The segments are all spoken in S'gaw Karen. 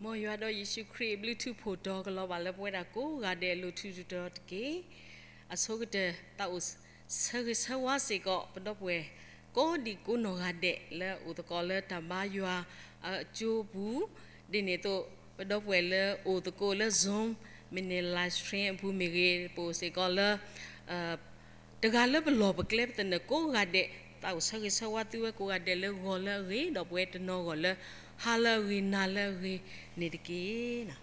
မ်ယွၤဒီးယ့ၣ်ၡူးခရံာ်အဘျုးထူးဖှိၣ်တီၤကလီၤဘၣ်လၢပဝဲဒၣ်ကိးဂၤဒဲးအလိၤထူးထူးတီၤတီၤတက့ၢ်. အဆိကတၢၢ် သးအိၣ်ဆၢဂ့ၤဆၢဝါစ့ၢ်ကီး ပဒီပုၢ်ဝဲၢ် ကိးဒံးကိးနီၢ်ဂၤဒဲးလၢအိၣ်သကိးလၢတၢ်ဘါယွၤအကၠိပူၤ, ဒ်န့ၣ်အသိး ပဒီပုၢ်ဝဲၢ်လၢအိၣ်သကိးလၢ Zoom မ့ၢ်န့ၣ် live stream အပူၤမ့ၢ်ဂ့ၤ, ပအိၣ်စ့ၢ်ကီးလၢ တဂၤလၢပလီၢ်ပကျဲပသနၢၣ်ကိးဂၤဒဲး, သးအိၣ်ဆၢဂ့ၤဆၢဝါသုဝဲကိးဂၤဒဲးလၢဂီၤလၢအဂ့ၤ, ဒီးပဝဲတနီၤဂီၢ်လၢ ဟါလၢအဂ့ၤ နၤလၢအဂ့ၤန့ၣ်တက့ၢ်.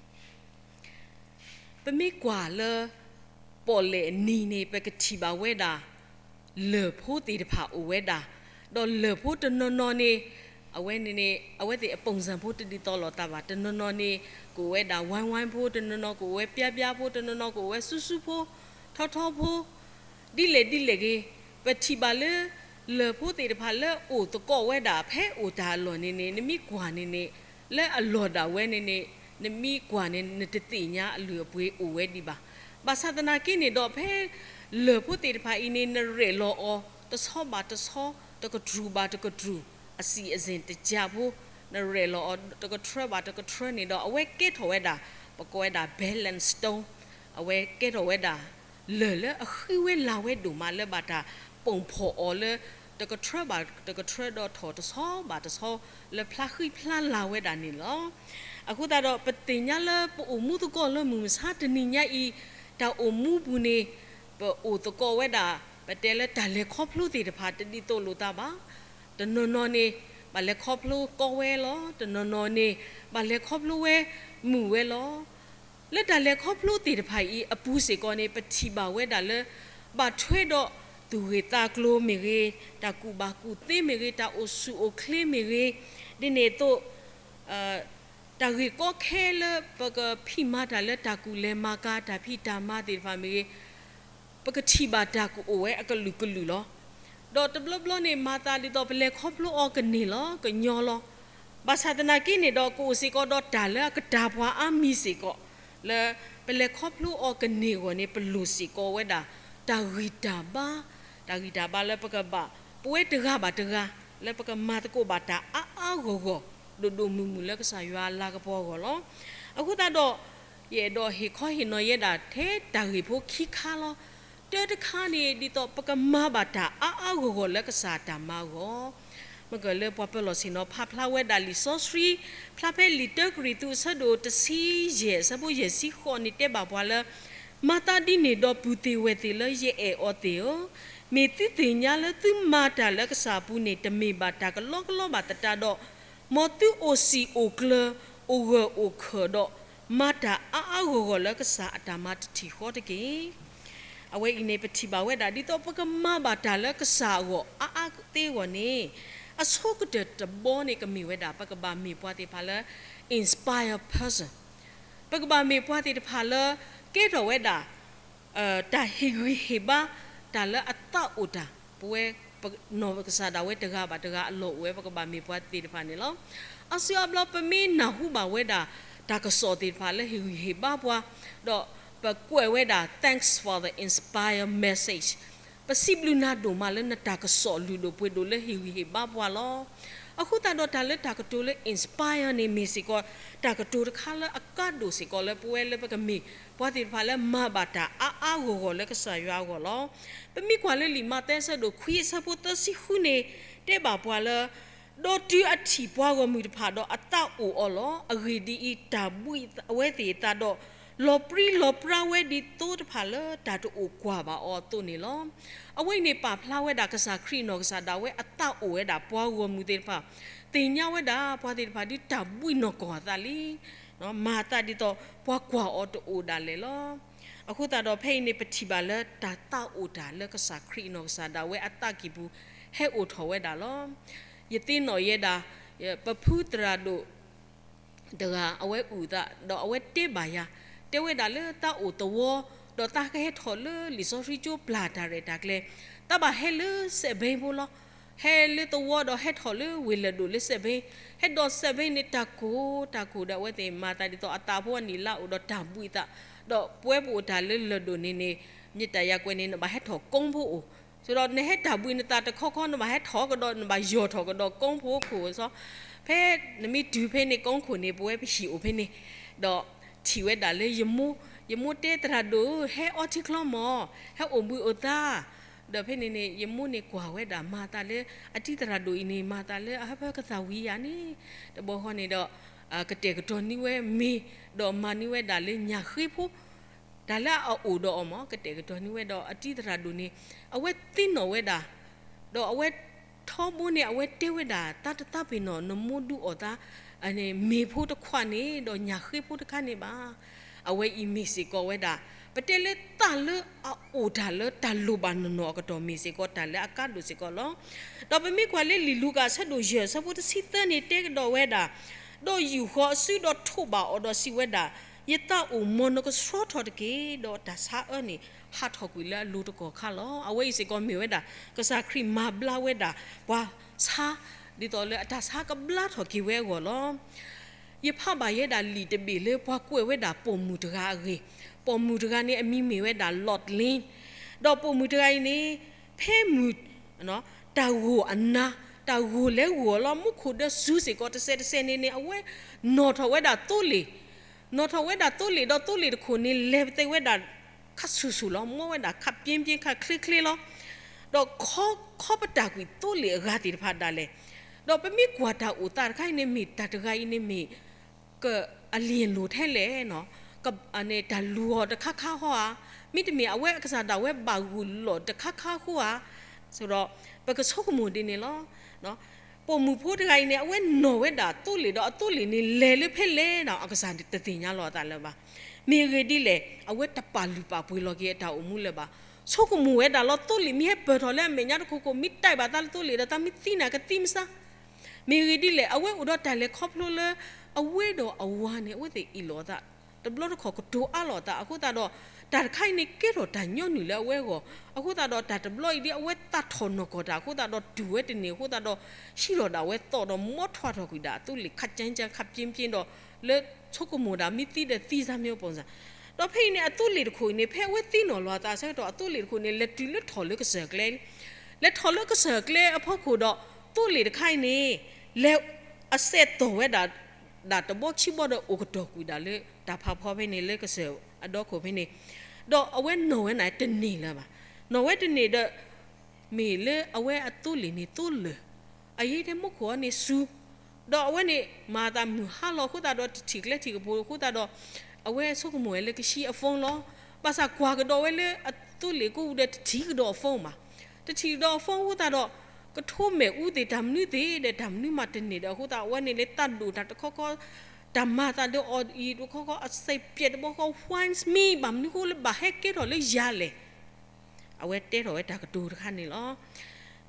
ပမ့ၢ်ကွၢ်လၢ ပီၣ်လဲၣ်အနံၤန့ၣ် ပကထံၣ်ဘၣ်ဝဲဒၣ် လၢၢ်ဖိသ့ၣ်တဖၣ်အိၣ်ဝဲဒၣ်, ဒီးလၢၢ်ဖိတနီၤနီၤန့ၣ် အဝဲန့ၣ်န့ၣ် အဝဲသ့ၣ်အ ပုံစံ ဖိတဒ်သိးလိာ်သးဘၣ်, တနီၤနီၤန့ၣ် ကအိၣ်ဝဲဒၣ် ဝိုင်းဝိုင်း ဖိ, တနီၤနီၤကအိၣ်ဝဲ ပြားပြား ဖိ, တနီၤနီၤကအိၣ်ဝဲ ဆူဆူ ဖိ, ထီထီ ဖိ ဒ်လဲၣ်ဒ်လဲၣ်ဂ့ၤ, ပထံၣ်ဘၣ်လၢ လၢၢ်ဖိသ့ၣ်တဖၣ်လၢအိၣ်သကိးဝဲဒၣ် ဖဲအိၣ်တၢ်အလီၢ်န့ၣ်န့ၣ် နမ့ၢ်ကွၢ်န့ၣ်န့ၣ် လၢအလီၢ်ဒၣ်ဝဲန့ၣ်န့ၣ် နမ့ၢ်ကွၢ်န့ၣ် နတသ့ၣ်ညါအလုၢ်အပှ့ၤအိၣ်ဝဲဒံးဘၣ်. ဘၣ်ဆၣ်သနာ်က့န့ၣ်ဒီး ဖဲလၢၢ်ဖိသ့ၣ်တဖၣ်အံၤန့ၣ် နရဲၣ်လီၤအီၤ တဆီဘၣ်တဆီ, တကတြူၢ်ဘၣ်တကတြူၢ်, အစံၣ်အစ့ၣ်တကးဖိ, နရဲၣ်လီၤအီၤ တကထြၢဘၣ်တကထြၢန့ၣ်ဒီး အဝဲကဲထီၣ်ဝဲဒၣ် ပကိးဝဲဒၣ် balance stone, အဝဲကဲထီၣ်ဝဲဒၣ် လၢၢ်လၢအဃံဝဲလၤဝဲဒိၣ်မး လၢဘၣ်တၢ်ပိာ်ဖီၣ်အီၤလၢ တကထြၢဘၣ်တကထြၢဒီးထီၣ်တဆီဘၣ်တဆီ လၢဖျါဃံဖျါလၤဝဲဒၣ်န့ၣ်လီၤ. အဃိသတးဒီး ပသ့ၣ်ညါလၢပအိၣ်မူသကိးလၢမုၢ်မဆါတနံၤညါအံၤ တၢ်အိၣ်မူပူၤန့ၣ် ပအိၣ်သကိးဝဲဒၣ် ပတဲလၢတၢ်လဲၤခီဖျိသ့ၣ်တဖၣ် တဒ်သိးလိာ်သးဘၣ်. တနီၤနီၤန့ၣ် ဘၣ်လဲၤခီဖျိကီဝဲလီၤ. တနီၤနီၤန့ၣ် ဘၣ်လဲၤခီဖျိဝဲမုာ်ဝဲလီၤ. လၢတၢ်လဲၤခီဖျိသ့ၣ်တဖၣ်အံၤအပူၤစ့ၢ်ကီးန့ၣ် ပထံၣ်ဘၣ်ဝဲဒၣ်လၢ ဘၣ်ထွဲဒီးသူၣ်ဂ့ၢ်သးကျိၤမ့ၢ်ဂ့ၤ, တၢ်ကူၣ်ဘၣ်ကူၣ်သ့မ့ၢ်ဂ့ၤ, တၢ်အိၣ်ဆူၣ်အိၣ်ချ့မ့ၢ်ဂ့ၤ, ဒ်န့ၣ်အသိး တၢ်ဂ့ၢ်ကီခဲလၢပကဖံးမၤတၢ်လၢတၢ်ကူၣ်လဲၤမၤကၤ တၢ်ဖံးတၢ်မၤသ့ၣ်တဖၣ်မ့ၢ်ဂ့ၤ, ပကထံၣ်ဘၣ်တၢ်ကအိၣ်ဝဲအကလုာ်ကလုာ်လီၤ. ဒီးတဘျီဘျီန့ၣ် မၤသးဒ်သိးပလဲၤခီဖျိအီၤကန့ၢ်လီၤ ကညီလီၤ. ဘၣ်ဆၣ်သနာ်က့န့ၣ်ဒီး ကအိၣ်စ့ၢ်ကီးဒီးတၢ်လၢအကတၢၢ်ပှၤအါမံၤစ့ၢ်ကီး လၢပလဲၤခီဖျိအီၤကန့ၢ်အဂီၢ်န့ၣ် ပလိၣ်စ့ၢ်ကီးဝဲဒၣ် တၢ်ဂံၢ်တၢ်ဘါ, တၢ်ဂံၢ်တၢ်ဘါလၢပကဘၣ် ပဝဲတဂၤဘၣ်တဂၤ လၢပကမၤသကိးဘၣ်တၢ်အါအါဂီၢ်ဂီၢ် ဒိၣ်ဒိၣ်မုၢ်မုၢ်လၢကစၢ်ယွၤအလၤကပီၤအဂီၢ်လီၤ. အဃိသတးဒီး ယအဲၣ်ဒိးဟ့ၣ်ခီဟ့ၣ်နီၤယဲဒၣ်ထဲတၢ်ဂ့ၢ်ဖိခံခါလီၤ. တၢတခါန့ၣ် ဒ်သိးပကမၤဘၣ်တၢ်အါအါဂီၢ်ဂီၢ်လၢကစၢ်တၢ်မၤအဂီၢ်, မ့ၢ်ကလၢပှၤပၢၤလီၢ်ဆ့ၣ်နီၤဖးဖျါဝဲဒၣ်လံာ်စီဆှံ, ဖျါဖဲလံာ်တၢကရံၣ်သူးအဆၢဒိၣ်တဆံယဲၢ် အဆၢဖိယဲၢ်ဆံဃိးန့ၣ်တဲဘၣ်ပှၤလၢ မၤသးဒ်န့ၣ်ဒီးပုၢ်သ့ၣ်ဝဲၢ်သ့ၣ်လၢယအဲၣ်အီၤသ့ၣ်ဧၢ, မ့ၢ်သုသ့ၣ်ညါလၢသုမၤတၢ်လၢကစၢ်အပူၤန့ၣ် တမ့ၢ်ဘၣ်တၢ်ကလီကလီဘၣ်သတးဒီး, မ်သုအိၣ်စံာ်အိၣ်ကျၢၤ အိၣ်ဂၢၢ်အိၣ်ခၢၣ်ဒီး မၤတၢ်အါအါဂီၢ်ဂီၢ်လၢကစၢ်အတၢ်မၤတထံၣ်ဃီတက့ၢ်. အဝဲအံၤန့ၣ် ပထံၣ်ဘၣ်ဝဲဒၣ် ဒ်သိးပကမၤဘၣ်တၢ်လၢကစၢ်အဂီၢ်အါအါသ့အဂီၢ်န့ၣ်, အဆိကတၢၢ်တဘီန့ၣ် ကမ့ၢ်ဝဲဒၣ် ပကဘၣ်မ့ၢ်ပှၤသ့ၣ်တဖၣ်လၢ inspire person, ပကဘၣ်မ့ၢ်ပှၤသ့ၣ်တဖၣ်လၢ ကဲထီၣ်ဝဲဒၣ် တၢ်ဟ့ၣ်ဂံၢ်ဟ့ၣ်ဘါ တၢ်လၢအသးအိၣ်တၢ် ပဝဲ ပနီၢ်ကစၢ်ဒၣ်ဝဲတဂၤဘၣ်တဂၤအလီၢ်အိၣ်ဝဲ ပကဘၣ်မ့ၢ်ပှၤသ့ၣ်တဖၣ်န့ၣ်လီၤ. အါစုအါဘျီ ပမ့ၢ်နၢ်ဟူဘၣ်ဝဲဒၣ် တၢ်ကစီၣ်သ့ၣ်တဖၣ်လၢဟ့ၣ်ဂံၢ်ဟ့ၣ်ဘါပှၤ, ဒီးပကွဲးဝဲဒၣ် thanks for the inspire message, ပစံးဘျုးနၤဒိၣ်မးလၢနတၢ်ကစီၣ်လုၢ်ဒိၣ်ပှ့ၤဒိၣ်လၢဟ့ၣ်ဂံၢ်ဟ့ၣ်ဘါပှၤလီၤ. အဃိသတးဒီးတၢ်လၢတၢ်ကတိၤလၢ inspire န့ၣ် မ့ၢ်စ့ၢ်ကီး တၢ်ကတိၤတခါလၢအကါဒိၣ်စ့ၢ်ကီးလၢပဝဲလၢပကမ့ၢ် ပှၤသ့ၣ်တဖၣ်လၢမၤဘၣ်တၢ်အါအါဂီၢ်ဂီၢ်လၢကစၢ်ယွၤအဂီၢ်လီၤ. ပမ့ၢ်ကွၢ်လၢလံာ်မးသဲအဆၢဒိၣ်ခွံအဆၢဖိသၢဆံဃုန့ၣ် တဲဘၣ်ပှၤလၢ ဒီးတုၤအထံၣ်ပှၤဂီၢ်မုၢ်တဖၣ်ဒီးအသးအိၣ်အီၤလီၤ. အဂ့ၢ်ဒ်အံၤ, တၢ်ဘှံးအဝဲသ့ၣ်အသးဒီး လီၤပြံလီၤပြါဝဲဒ်သိတဖၣ်လၢတၢ်တအိၣ်ကွၢ်ဘၣ်အီၤအသိးန့ၣ်လီၤ. အဝဲအံၤန့ၣ်ပာ်ဖျါဝဲဒၣ်ကစၢ်ခရံာ်နီၢ်ကစၢ်ဒၣ်ဝဲအသးအိၣ်ဝဲဒၣ်ပှၤဂီၢ်မုၢ်သ့ၣ်တဖၣ်, သ့ၣ်ညါဝဲဒၣ်ပှၤသ့ၣ်တဖၣ်ဒ်တၢ်ဘှံးနီၢ်ကီၢ်အသးလံ မၤအသးဒ်သိးပှၤကွၢ်အီၤတအိၣ်ဒၣ်လဲာ်လီၤ. အဃိသတးဒီးဖဲအံၤန့ၣ် ပထံၣ်ဘၣ်လၢတၢ်သးအိၣ်တၢ်လၢကစၢ်ခရံာ်နီၢ်ကစၢ်ဒၣ်ဝဲအသးကံၢ်ပူၤ ဟဲအိၣ်ထီၣ်ဝဲဒၣ်လီၤ. ယသ့ၣ်နီၣ်ယဲဒၣ် ပဖုသရၣ်ဒိၣ် တဂၤ အဝဲအုၣ်သး ဒီးအဝဲတဲဘၣ်ယၤ, တဲဝဲဒၣ်လၢသးအိၣ်သဝီ, ဒီးသးကဟဲထီၣ်လၢလံာ်စီဆှံကၠိပျၢ်တၢ်ရဲၣ်တၢ်ကျဲၤ, သးဘၣ်ဟဲလၢစဲးဘ့ဖိလီၤ. ဟဲလၢသဝီဒီးဟဲထီၣ်လၢဝ့ၢ်လၢၢ်ဒိၣ်လၢစဲးဘ့, ဟဲဒီးစဲးဘ့န့ၣ်တၢ်ကိၢ်တၢ်ကိၢ်ဒီးအဝဲသ့ၣ်မၤသးဒ်သိးအသးဖိအနံၣ်လါအိၣ်ဒီးတၢ်ဘှံးအသး, ဒီးပဝဲပအိၣ်တၢ်လၢလၢၢ်ဒိၣ်န့ၣ်န့ၣ် မ့ၢ်တၢ်ယၤကွဲးန့ၣ် နဘၣ်ဟဲထီၣ်ကိးဖိအိၣ်, ဆိုတော့ နဟဲတၢ်ဘှံးနသးတခီခီ နဘၣ်ဟဲထီၣ်ကဒီး နဘၣ်ယီၢ်ထီၣ်ကဒီးကိးဖိခိၣ်စီ, ဖဲနမ့ၢ်တုၤဖဲန့ၣ် ကိးခိၣ်န့ၣ် ပဝဲပဟံၣ်အိၣ်ဖဲန့ၣ်, ဒီးထံၣ်ဝဲဒၣ်လၢယမိၢ်, ယမိၢ်တဲ သရၣ်ဒိၣ်ဧၢ, ဟဲအီထံချီမၢ်, ဟဲအိၣ်ဘှံးအိၣ်သါ. ဒီးဖဲန့ၣ်န့ၣ် ယမိၢ်န့ၣ်ကွၢ်ဝဲဒၣ် မၤသးလၢ အတံၤသရၣ်ဒိၣ်အံၤန့ၣ် မၤသးလၢအဟၢဖၢကသးဝံၤယၤန့ၣ်, တဘျီဃီန့ၣ်ဒီး ကတဲာ်ကတီၤန့ၢ်ဝဲမ့ၤ, ဒီးမၤန့ၢ်ဝဲဒၣ်လၢညၣ်ဃ့ဖိ တၢ်လၢအအိၣ်ဒီးအီၤမၢ်, ကတဲာ်ကတီၤန့ၢ်ဝဲဒီးအတံၤသရၣ်ဒိၣ်န့ၣ် အဝဲသ့ၣ်နီၣ်ဝဲဒၣ်, ဒီးအဝဲထီဘိန့ၣ် အဝဲတဲဝဲဒၣ် တၢ်တသးပ့ၤနီၣ် နမိၢ်ဒုးအီၣ်သး မ့ၤဖိတခွးန့ၣ် ဒီးညၣ်ဃ့ဖိတခါန့ၣ်ဘၣ်. အဝဲအံၤမ့ၢ်စ့ၢ်ကီးဝဲဒၣ် ပတဲလၢတၢ်လၢအအိၣ်တၢ်လၢတၢ်လိၣ်ဘၣ်နီၢ်နီၢ်အကတီၢ် မ့ၢ်စ့ၢ်ကီးတၢ်လၢအကါဒိၣ်စ့ၢ်ကီးလီၤ. ဒီးပမ့ၢ်ကွၢ်လၢလံာ်လူၤကၣ်အဆၢဒိၣ်ယဲၢ်အဆၢဖိတဆံသၢန့ၣ် တဲကဒီးဝဲဒၣ်, ဒီးယူာ်ဃီၤအစုဒီးထိးဘၣ်အီၤဒီးစံးဝဲဒၣ်, ယသးအိၣ်မၢ် နကဆှီထီၣ်တက့ၢ်. ဒီးတၢ်ဆါအၢန့ၣ် ဟးထီၣ်ကွံာ်လၢအလိၤတကီၢ်ခါလီၤ. အဝဲအံၤစ့ၢ်ကီးမ့ၢ်ဝဲဒၣ် ကစၢ်ခရံာ်မၤဘျါဝဲဒၣ်ပှၤဆါ, ဒ်သိးလၢအတၢ်ဆါကဘျါထီၣ်က့ၤဝဲအဂီၢ်လီၤ. ယဖးဘၣ်ယဲဒၣ်လံာ်တဘ့ၣ်လၢပှၤကွဲးဝဲဒၣ်ပိာ်မုၣ်တဂၤအဂ့ၢ်, ပိာ်မုၣ်တဂၤန့ၣ် အမံၤမ့ၢ်ဝဲဒၣ် Lord Lane, ဒီးပိာ်မုၣ်တဂၤအံၤန့ၣ် ဖဲမုၢ် တၢ်ဂိၢ်အနါ, တၢ်ဂိၢ်လဲၤဂိၢ်အီၤလီၤ. မူခိၣ်ဒီးစူၤစ့ၢ်ကီးတစဲးတစဲးန့ၣ်န့ၣ် အဝဲနီၣ်ထီၣ်ဝဲဒၣ်သိလ့ၣ်, နီၣ်ထီၣ်ဝဲဒၣ်သိလ့ၣ်ဒီးသိလ့ၣ်တခိၣ်န့ၣ် လဲၤပသဲဝဲဒၣ် ခပ်ဆူၣ်ဆူၣ်လီၤ. မီဝဲဒၣ်ခပ်ပြင်းပြင်း ခပ်ချ့ချ့လီၤ. ဒီးခီ, ခီပတာ်ကွံာ်သိလ့ၣ်အဂၤသ့ၣ်တဖၣ်ဒၣ်လဲာ်. ဒီးပမ့ၢ်ကွၢ်တၢ်အိၣ်သးတခါအံၤန့ၣ် မ့ၢ်တၢ်တဂၤအံၤန့ၣ်မ့ၢ် ကအလံၤအလိၤထဲလဲၣ်, တၢ်လူၤအီၤတခါခါဟီဧါ, မ့တမ့ၢ် အဝဲအကစၢ်ဒၣ်ဝဲဘၣ်ဂုာ်လီၤတခါခါဃိဧါ, ဆိုတော့ ပကဆိကမိၣ်ဒ်န့ၣ်လီၤ. ပိာ်မုၣ်ဖိတဂၤအံၤန့ၣ် အဝဲနီၣ်ဝဲဒၣ်သိလ့ၣ်ဒီးအသိလ့ၣ်န့ၣ် လဲၤလၢဖဲလဲၣ်ဒီး အကစၢ်တသ့ၣ်ညါလီၤအသးလၢၤဘၣ်. မ့ၢ်ဂ့ၢ်ဒ်လဲၣ် အဝဲတပာ်လုၢ်ပာ်ပှ့ၤလီၤက့ၤအတၢ်အိၣ်မူလၢၤဘၣ်. ဆိကမိၣ်ဝဲဒၣ်လီၤ သိလ့ၣ်မ့ၢ်ဟဲပၢၢ်ထီၣ်လၢအမဲာ်ညါတခိၣ်ခိၣ် မ့ၢ်တဲဘၣ်သးလၢသိလ့ၣ်ဒီး သးမ့ၢ်သံန့ၣ် ကသံမစါ မ့ၢ်ဂ့ၢ်ဒ်လဲၣ် အဝဲအိၣ်ဒီးတၢ်လဲၤခီဖျိလၢ အဝဲဒီးအဝၤန့ၣ် အဝဲသ့ၣ်အ့ၣ်လိာ်အသး, တဘျီတခီၣ်ကတိၤအါလိာ်အသးအဃိသတးဒီး တၢ်တခါအံၤန့ၣ် ကဲထီၣ်တၢ်ညီနုၢ်လၢအဝဲအဂီၢ်. အဃိသတးဒီးတၢ်တဘျီအံၤဒ်အဝဲသးထီၣ်နီၢ်ကီၢ်တၢ်အဃိသတးဒီး တူၢ်ဝဲတန့ၢ်အဃိသတးဒီး ဟံးထီၣ်ဒၣ်ဝဲသီၣ်ဒီး မီထွါထီၣ်ကွံာ်ဒၣ်အသိလ့ၣ် ခပ်ကြမ်းကြမ်း ခပ်ပြင်းပြင်းဒီး လၢဆိကမိၣ်ဒၣ် မ့ၢ်သံဒီးသံစါ မ့ၢ်အိၣ်ပိၢ်စါ ဒီးဖဲအံၤန့ၣ် အသိလ့ၣ်တခိၣ်အံၤန့ၣ် ဖဲအဝဲသံနီၣ်လီၤအသးအဆၢကတီၢ် အသိလ့ၣ်တခိၣ်န့ၣ် လဲၤတုၤလၢထီၣ်လၢကစၢၢ်ကျဲ, လဲၤထီၣ်လၢကစၢၢ်ကျဲအဖီခိၣ်ဒီး သိလ့ၣ်တခါအံၤန့ၣ် လဲၤအစဲးသီၣ်ဝဲဒၣ် ဒၣ်တဘီခံဘီဒီး အိၣ်ကတီၢ်ကွံာ်ဒၣ်လၢတၢ်ဖးဖီဖဲန့ၣ် လၢကစၢၢ်အဒီခိၣ်ဖဲန့ၣ်, ဒီးအဝဲနီၣ်ဝဲန့ၣ်တန့ၢ်လၢၤဘၣ်. နီၣ်ဝဲတန့ၢ်ဒီး မ့ၢ်လၢအဝဲအသိလ့ၣ်န့ၣ်သိလၢာ်, အယံၤထဲမူခိၣ်အီၤန့ၣ်စူၤ, ဒီးအဝဲန့ၣ် မၤသးမုၢ်ဟါလီၤအဃိသတးဒီး တထံၣ်ကျဲထံၣ်ကပူၤအဃိသတးဒီး အဝဲဆိကမိၣ်ဝဲလၢကဆံအ phone လီၤ. ဘၣ်ဆၣ်ကွၢ်ကဒီးဝဲလၢအသိလ့ၣ်ကိးပူၤဒီး တထံၣ်ကဒီးအ phone ဘၣ်. တထံၣ်ကဒီးအ phone အဃိသတးဒီး ကထိမဲာ်အူသ့ၣ်တၢ်မနုၤသ့ၣ်ဒီး တၢ်မနုၤမးတန့ၢ်ဒီး အဃိသတးအဝဲန့ၣ်လၢသးဒိၣ်တၢ်တခီခီ, တၢ်မၤသးဒီးအီၤအံၤတခီခီ အစံးပျဲးတဘီဃီ wants me ဘၣ်မနုၤဃိလၢဘၣ်ဟဲကဲထီၣ်လၢယၤလဲၣ် အဝဲတဲထီၣ်ဝဲတၢ်ကတိၤတခါန့ၣ်လီၤ.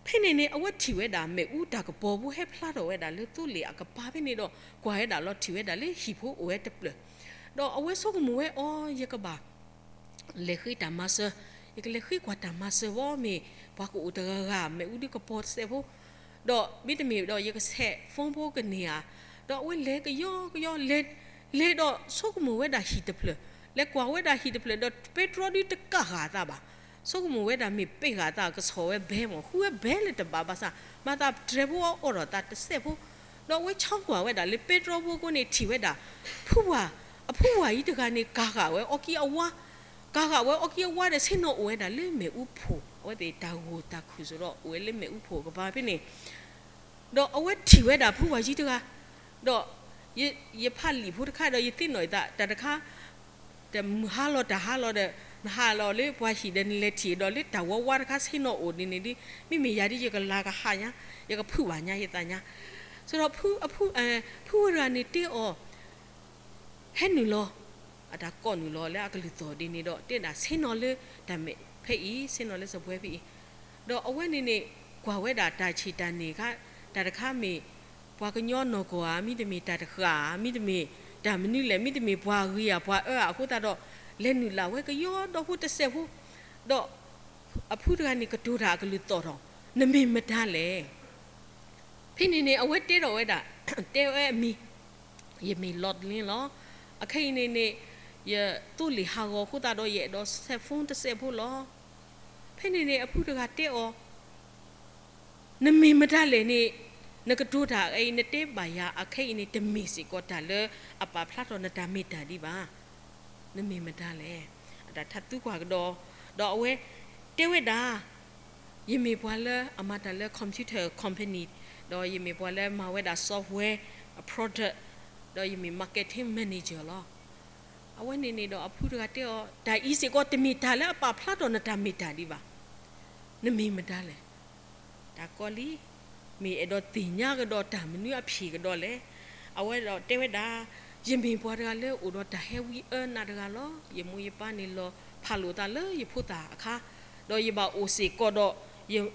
ဖဲန့ၣ်န့ၣ် အဝဲထံၣ်ဝဲဒၣ်မ့ၣ်အူတၢ်ကပီၤဖိဟဲဖျါထီၣ်ဝဲဒၣ်လၢသိလ့ၣ်အကပၤဖဲန့ၣ်ဒီး ကွၢ်ဝဲဒၣ်လီၤထံၣ်ဝဲဒၣ်လၢဟံၣ်ဖိအိၣ်ဝဲတဖျၢၣ်, ဒီးအဝဲဆိကမိၣ်ဝဲအီၤ ယကဘၣ် လဲၤဃ့တၢ်မၤစၢၤ, ယကလဲၤဃ့ကွၢ်တၢ်မၤစၢၤဘၣ် မ့ၢ်ပှၤကအိၣ်တဂၤဂၤ မ့ၣ်အူဒုးကပီၤတစဲးဖိ, ဒီးမ့တမ့ၢ်ဒီးယကဆဲး phone ဖိကန့ၢ်ဧါ, ဒီးအဝဲလဲၤကယီကယီ လဲၤ, လဲၤဒီးဆိကမိၣ်ဝဲဒၣ်ဟံၣ်တဖျၢၣ်, လဲၤကွၢ်ဝဲဒၣ်ဟံၣ်တဖျၢၣ်ဒီး ပဲတြီဒုးတကးဃာ်အသးဘၣ်. ဆိကမိၣ်ဝဲဒၣ်မ့ၢ်ပဲာ်ဃာ်အသး ကဆီၣ်ဝဲဘဲမၢ် ဃုဝဲဘဲလၢတဘၣ်ဘၣ်ဆၣ် မၤသးတြဲၤဖိအီၤအိးထီၣ်သးတစဲးဖိ, ဒီးအဝဲဆီကွၢ်ဝဲဒၣ်လၢပဲတြီဖိအဃိန့ၣ် ထံၣ်ဝဲဒၣ် ဖုဝါ, အဖုဝါအံၤတဂၤန့ၣ် ကၤဃာ်ဝဲအီၣ်ကံအဝါ, ကၤဃာ်ဝဲအီၣ်ကံအဝါဒီး ဆ့ၣ်နီၤအိၣ်ဝဲဒၣ်လၢမ့ၣ်အူဖိ, အဝဲသ့ၣ်တၢ်ဂိၢ်တၢ်ခုၣ်စ့ၢ်ဒီး အိၣ်ဝဲလၢမ့ၣ်အူဖိကပၤဖဲန့ၣ်, ဒီးအဝဲထံၣ်ဝဲဒၣ်ဖုဝါယံၤတဂၤ, ဒီးယဖးလံာ်ဖိတခါဒီး ယသ့ၣ်နီၣ်အသး တၢ်တခါ တမုၢ်ဟါလီၤတၢ်ဟါလီၤဒီး နဟးလီၤလၢပှၤဟံၣ်ဒီး နလဲၤထံၣ်ဒီးလၢတၢ်ဝါဝါတခါ ဆ့ၣ်နီၤအိၣ်ဒ်န့ၣ်ဒ်, မ့မ့ၢ်ယၤဒ်ယကလၤကဟးညါ, ယကဖုးဘၣ်ညါယသးညါ, ဆိုတော့ ဖုဝဲတဂၤန့ၣ်တဲအီၤ ဟဲနုာ်လီၤ, အတၢ်ကိးနုာ်လီၤလၢအကလုၢ်သီၣ်ဒ်န့ၣ်ဒီး တဲဒၣ်ဆ့ၣ်နီၤလၢတၢ်မဲာ်ဖဲအံၤ, ဆ့ၣ်နီၤလၢစပွဲဖဲအံၤ, ဒီးအဝဲန့ၣ်န့ၣ် ကွၢ်ဝဲဒၣ်တၢ်ဆံးတၢ်န့ၢ်ခါ, တၢ်တခါမ့ၢ် ပှၤကညီနီၢ်ကီၢ်ဧါ, မ့တမ့ၢ်တၢ်တဃၣ်ဧါ, မ့တမ့ၢ်တၢ်မနုၤလဲၣ်, မ့တမ့ၢ်ပှၤဂ့ၤဧါ, ပှၤအၢဧါ, အဃိသတးဒီး လဲၤနုာ်လၢ်ဝဲကယီဒီဖိတစဲးဖိ, ဒီးအဖုတဂၤန့ၣ်ကတိၤတၢ်အကလုၢ်သီၣ်ထီၣ်, နမ့ၢ်မတၤလဲၣ်. ဖဲန့ၣ်န့ၣ် အဝဲတဲထီၣ်ဝဲဒၣ်, တဲဝဲအမံၤ, ယမ့ၢ် Lord Lane လီၤ. အခဲအံၤန့ၣ်န့ၣ် ယသိလ့ၣ်ဟးဂီၤအဃိသတးဒီး ယအဲၣ်ဒိးဆဲး phone တစဲးဖိလီၤ. ဖဲန့ၣ်န့ၣ် အဖုတဂၤတဲအီၤ, နမ့ၢ်မတၤလဲၣ်န့ၣ်, နကတိၤတၢ်အံၤ နတဲဘၣ်ယၤအခဲအံၤန့ၣ် တမ့ၢ်စ့ၢ်ကီးတၢ်လၢအပာ်ဖျါထီၣ်နတၢ်မ့ၢ်တၢ်ဒံးဘၣ်. နမ့ၢ်မတၤလဲၣ်. အတၢ်ထါသူကွၢ်ကဒီး, ဒီးအဝဲတဲဝဲဒၣ်, ယမ့ၢ်ပှၤလၢအမၤတၢ်လၢ computer company, ဒီးယမ့ၢ်ပှၤလၢမၤဝဲဒၣ် software product, ဒီးယမ့ၢ် marketing manager လီၤ. အဝဲန့ၣ်န့ၣ်ဒီးအဖုတဂၤတဲအီၤ, တၢ်အံၤစ့ၢ်ကီးတမ့ၢ်တၢ်လၢအပာ်ဖျါထီၣ်နတၢ်မ့ၢ်တၢ်ဒံးဘၣ်. နမ့ၢ်မတၤလဲၣ်. တၢ်ကီလံ, မ့ၢ်အဲၣ်ဒိးသ့ၣ်ညါကဒီးတၢ်မနုၤအဖံးကဒီးလဲၣ်. အဝဲဒီးတဲဝဲဒၣ်, ယမ့ၢ်ပှၤတဂၤလၢအိၣ်ဒီးတၢ်ဟဲဝံအၢနးတဂၤလီၤ. ယမိၢ်ယပၢ်န့ၣ်လီၤဖးလိာ်သးလၢယဖိသၣ်အခါ, ဒီးယဘၣ်အိၣ်စ့ၢ်ကီးဒီး,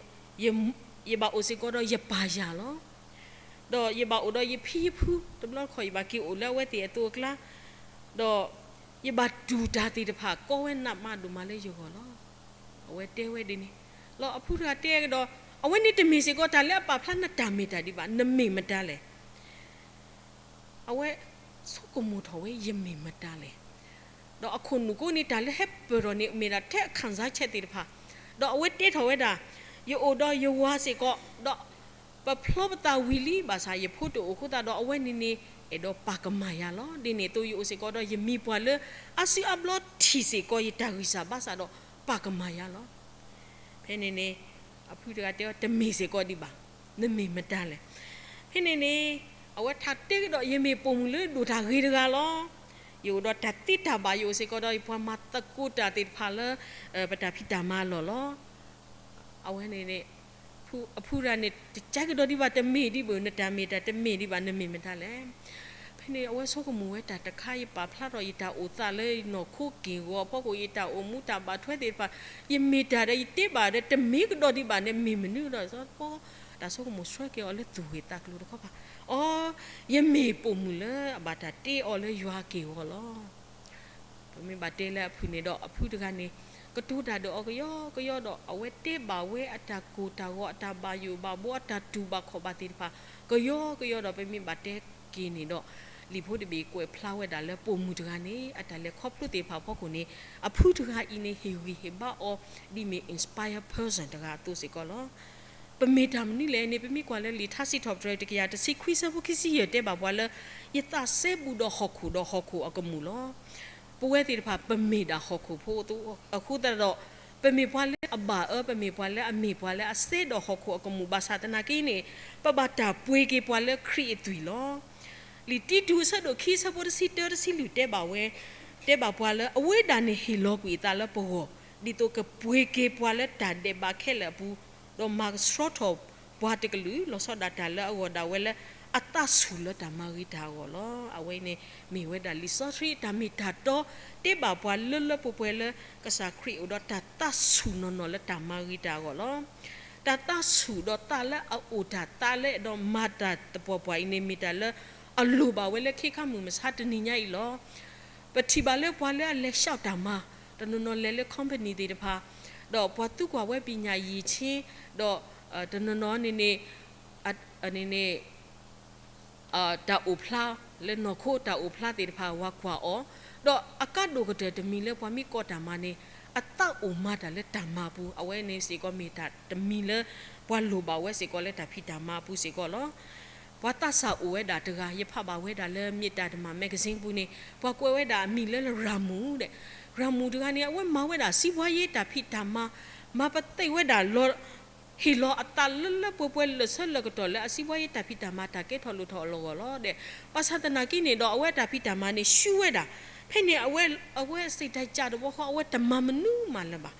ယဘၣ်အိၣ်စ့ၢ်ကီးဒီးယပၢ်ယၢ်လီၤ. ဒီးယဘၣ်အိၣ်ဒီးယဖံယဖု, တဘျီတခီၣ်ယဘၣ်က့ၤအိၣ်လၢအဝဲသ့ၣ်အသိးအကျါ, ဒီးယဘၣ်တူၢ်တၢ်သ့ၣ်တဖၣ် ကီဝဲနးမးဒိၣ်မးလၢယဂီၢ်လီၤ. အဝဲတဲဝဲဒ်န့ၣ်လီၤ. အဖုတဂၤတဲကဒီး, အဝဲန့ၣ်တမ့ၢ်စ့ၢ်ကီးတၢ်လၢအပာ်ဖျါနတၢ်မ့ၢ်တၢ်ဒံးဘၣ်, နမ့ၢ်မတၤလဲၣ်. အဝဲဆိကမိၣ်ထီၣ်ဝဲ ယမ့ၢ်မတၤလဲၣ်. ဒီးအခိၣ်နူာ်ကိးန့ၣ် တၢ်လၢဟဲပၢၢ်ထီၣ်န့ၣ် မ့ၢ်ဒၣ်ထဲအခၣ်စါဆဲး သ့ၣ်တဖၣ်, ဒီးအဝဲတဲထီၣ်ဝဲဒၣ်, ယအိၣ်ဒီးယဝၤစ့ၢ်ကီး, ဒီးပဖျီပသးဝံၤလံ ဘၣ်ဆၣ်ယဖိတအိၣ်အဃိသတးဒီး အဝဲန့ၣ်န့ၣ် အဲၣ်ဒိးပာ်ကမၣ်ယၤလီၤ. ဒ်န့ၣ်အသိးယအိၣ်စ့ၢ်ကီးဒီး ယမ့ၢ်ပှၤလၢအစုအါဘျီထံၣ်စ့ၢ်ကီးယတၢ်ဂံၢ်စၢ်ဘါစၢ်ဒီး ပာ်ကမၣ်ယၤလီၤ. ဖဲန့ၣ်န့ၣ် အဖုတဂၤတဲအီၤ တမ့ၢ်စ့ၢ်ကီးဒံးဘၣ်, နမ့ၢ်မတၤလဲၣ်. ဖဲန့ၣ်န့ၣ် အဝဲထါတဲကဒီး ယမ့ၢ်ပိာ်မုၣ်လၢဒိၣ်တၢ်ဂ့ၤတဂၤလီၤ. ယအိၣ်ဒီးတၢ်သ့တၢ်ဘၣ်, ယအိၣ်စ့ၢ်ကီးဒီးယပှၤမၤသကိးတၢ်သ့ၣ်တဖၣ်လၢ ပတၢ်ဖံးတၢ်မၤအလီၢ်လီၤ. အဝဲန့ၣ်န့ၣ် အဖုတဂၤန့ၣ် တကဲကဒီးဒံးဘၣ်, တမ့ၢ်ဒံးဘၣ်, နတၢ်မ့ၢ်တၢ်တမ့ၢ်ဒံးဘၣ်, နမ့ၢ်မတၤလဲၣ်. ဖဲန့ၣ်အဝဲဆိကမိၣ်ဝဲတၢ်တခါ, ယပာ်ဖျါထီၣ်ယတၢ်အိၣ်သးလၢနီၢ်ခိက့ၢ်ဂီၤအဖီခိၣ်, ယတၢ်အိၣ်မူတၢ်ဘၣ်ထွဲသ့ၣ်တဖၣ်, ယမ့ၢ်တၢ်ဒီးယတဲဘၣ်ဒီး တမ့ၢ်ကဒီးဒံးဘၣ်န့ၣ် မ့ၢ်မနုၤဒီး တၢ်ဆိကမိၣ်ဆှၢက့ၤအီၤလၢသူၣ်ဂ့ၢ်သးကျိၤတခီပၤ, အီ, ယမ့ၢ်ပိာ်မုၣ်လၢအဘၣ်တၢ်တ့အီၤလၢယွၤက့ၢ်ဂီၤလီၤ. ပမ့ၢ်ဘၣ်တဲလၢအဖုၣ်န့ၣ်ဒီး အဖုတဂၤန့ၣ် ကတိၤတၢ်ဒီးအီၤကယီကယီဒီး အဝဲတဲဘၣ်ဝဲအတၢ်ကိၢ်တၢ်ဂီၤ, အတၢ်ဘၣ်ယိၣ်ဘၣ်ဘှီ, အတၢ်တူၢ်ဘၣ်ခီၣ်ဘၣ်သ့ၣ်တဖၣ် ကယီကယီဒီး ပမ့ၢ်ဘၣ်တဲက့ၤန့ၣ်ဒီး လံာ်ဖိတဘ့ၣ်ကွဲးဖျါဝဲဒၣ်လၢပိာ်မုၣ်တဂၤန့ၣ် အတၢ်လဲၤခီဖျိသ့ၣ်တဖၣ်အဖီခိၣ်န့ၣ် အဖုတဂၤအံၤန့ၣ် ဟ့ၣ်ဂံၢ်ဟ့ၣ်ဘါအီၤ ဒ်မ့ၢ် inspire person တဂၤအသိးစ့ၢ်ကီးလီၤ. ပမ့ၢ်တၢ်မနုၤလဲၣ်န့ၣ် ပမ့ၢ်ကွၢ်လၢလံာ်ထါစံးထီၣ်ပတြၢၤ တကယၤတဆံခွံ ဆၢဖိခံဆံယဲၢ် တဲဘၣ်ပှၤလၢ ယသးစဲဘူးဒီးဟီၣ်ခိၣ်ဒီးဟီၣ်ခိၣ်အကမူၣ်လီၤ. ပဝဲသ့ၣ်တဖၣ် ပမ့ၢ်ဒၣ်ဟီၣ်ခိၣ်ဖိအဃိသတးဒီး ပမ့ၢ်ပှၤလၢအဘၣ်အၢ, ပမ့ၢ်ပှၤလၢအမ့ၢ်ပှၤလၢအစဲဒီးဟီၣ်ခိၣ်အကမူၣ် ဘၣ်ဆၣ်သနာ်က့န့ၣ် ပဘၣ်တၢ်ပှ့ၤက့ၤပှၤလၢခရံာ်အသွံၣ်လီၤ. လံာ်တံတူး အဆၢဒိၣ်ခံ ဆၢဖိတဆံတၢ တဆံလွံၢ် တဲဘၣ်ဝဲ, တဲဘၣ်ပှၤလၢ အဝဲဒၣ်န့ၣ်ဟ့ၣ်လီၤကွံာ်အသးလၢပဂီၢ် ဒ်သိးကပှ့ၤက့ၤပှၤလၢတၢ်ဒဲးဘးခဲလၢာ်အပူၤ, ဒီးမၤကဆှီထီၣ်ပှၤတကလုာ် လီၤဆီဒၣ်တၢ်လၢအဂီၢ်ဒၣ်ဝဲလၢ အသးဆူၣ်လၢတၢ်မၤဂ့ၤတၢ်အဂီၢ်လီၤ. အဝဲန့ၣ်မ့ၢ်ဝဲဒၣ်လံာ်စီဆှံတၢ်မ့ၢ်တၢ်တီ တဲဘၣ်ပှၤလၢလၢပှဲၤပှဲၤလၢ ကစၢ်ခရံာ်အိၣ်ဒီးတၢ်သးဆူၣ်နီၢ်နီၢ်လၢတၢ်မၤဂ့ၤတၢ်အဂီၢ်လီၤ. တၢ်သးဆူၣ်ဒီးသးလၢအအိၣ်တၢ်သးလၢအဲၣ်ဒိးမၤတၢ်သပှၢ်ပှၢ်အံၤန့ၣ် မ့ၢ်တၢ်လၢအလိၣ်ဘၣ်ဝဲလၢခ့ခါမုၢ်မဆါတနံၤညါအံၤလီၤ. ပထံၣ်ဘၣ်လၢပှၤလၢအလဲၤဆှီတၢ်မၤ တနီၤနီၤလဲၤလၢ company သ့ၣ်တဖၣ်, ဒီးပှၤသံကွၢ်ဝဲ ပညာရည်ချင်း, ဒီး တနီၤနီၤန့ၣ်န့ၣ် န့ၣ်န့ၣ် တၢ်အိၣ်ဖျါ လၢနီၢ်ခိတၢ်အိၣ်ဖျါသ့ၣ်တဖၣ် ဝၤကွၢ်အီၤ, ဒီးအကါဒိၣ်ကတၢၢ်တမံၤလၢပှၤမ့ၢ်ကိးတၢ်မၤန့ၣ် အသးအိၣ်မၤတၢ်လၢတၢ်မၤအပူၤ, အဝဲန့ၣ်စ့ၢ်ကီးမ့ၢ်တၢ်တမံၤလၢ ပှၤလိၣ်ဘၣ်ဝဲစ့ၢ်ကီးလၢတၢ်ဖံးတၢ်မၤအပူၤစ့ၢ်ကီးလီၤ. ပှၤသးစၢ်အိၣ်ဝဲဒၣ်တဂၤ ယဖးဘၣ်ဝဲဒၣ်လၢ မ့ၢ်တၢ်တမၤ magazine ပူၤန့ၣ် ပှၤကွဲးဝဲဒၣ်အမံၤလၢ ရၤမူၤဒီး ရၤမူၤတဂၤန့ၣ် အဝဲမၤဝဲဒၣ်စံးဘှါယ့တၢ်ဖံးတၢ်မၤ, မၤပသ့ၣ်ဝဲဒၣ်လီၤ ဟ့ၣ်လီၤအသးလၢလၢပှဲၤပှဲၤ လၢာ်ဆၢလၢာ်ကတီၢ်လၢအစံးဘှါယ့တၢ်ဖံးတၢ်မၤ တၢ်ကဲထီၣ်လိၣ်ထီၣ်အလီၢ်ဂီၢ်လီၤဒီး ဘၣ်ဆၣ်သနာ်က့န့ၣ်ဒီး အဝဲအတၢ်ဖံးတၢ်မၤန့ၣ် ဆူၣ်ဝဲဒၣ်, ဖဲန့ၣ် အဝဲ အဝဲစံးတၢ်ကၢ်တဘီဃီ အဝဲတမၤမနုၤမးလၢၤဘၣ်,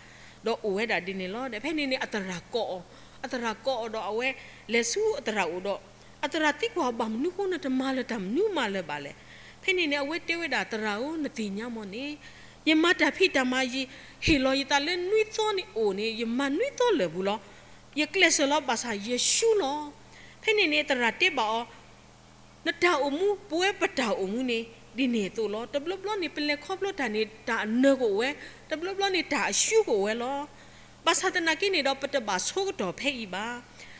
ဒီးအိၣ်ဝဲဒၣ်ဒ်န့ၣ်လီၤဒီး ဖဲန့ၣ်န့ၣ် အသရၣ်ကိးအီၤ, အသရၣ်ကိးအီၤဒီး အဝဲလဲၤဆူအသရၣ်အိၣ်ဒီး အသရၣ်သံကွၢ်အီၤ ဘၣ်မနုၤဃိနတမၤလၢၤတၢ်မနုၤမးလၢၤဘၣ်လဲၣ်. ဖဲန့ၣ်န့ၣ် အဝဲတဲဝဲဒၣ် သရၣ်ဧၢ နသ့ၣ်ညါမ့ၢ်န့ၣ်, ယမၤတၢ်ဖံးတၢ်မၤ ယဟ့ၣ်လီၤယသးလၢနွံသီန့ၣ်အိၣ်န့ၣ် ယမၤနွံသီလၢာ်ပူၤလီၤ. ယကျဲးစၢးလီၤ ဘၣ်ဆၣ်ယဆူၣ်လီၤ. ဖဲန့ၣ်န့ၣ် သရၣ်တဲဘၣ်အီၤ, နတၢ်အိၣ်မူ ပဝဲပတၢ်အိၣ်မူန့ၣ် ဒ်န့ၣ်အသိးလီၤ. တဘျီဘျီန့ၣ် ပလဲၤခီဖျိတၢ်န့ၣ် တၢ်အနၢၤကအိၣ်ဝဲ, တဘျီဘျီန့ၣ် တၢ်အဆူၣ်ကအိၣ်ဝဲလီၤ. ဘၣ်ဆၣ်သနာ်က့န့ၣ်ဒီး ပတဘၣ်ဆိကတီၢ်ဖဲအံၤဘၣ်.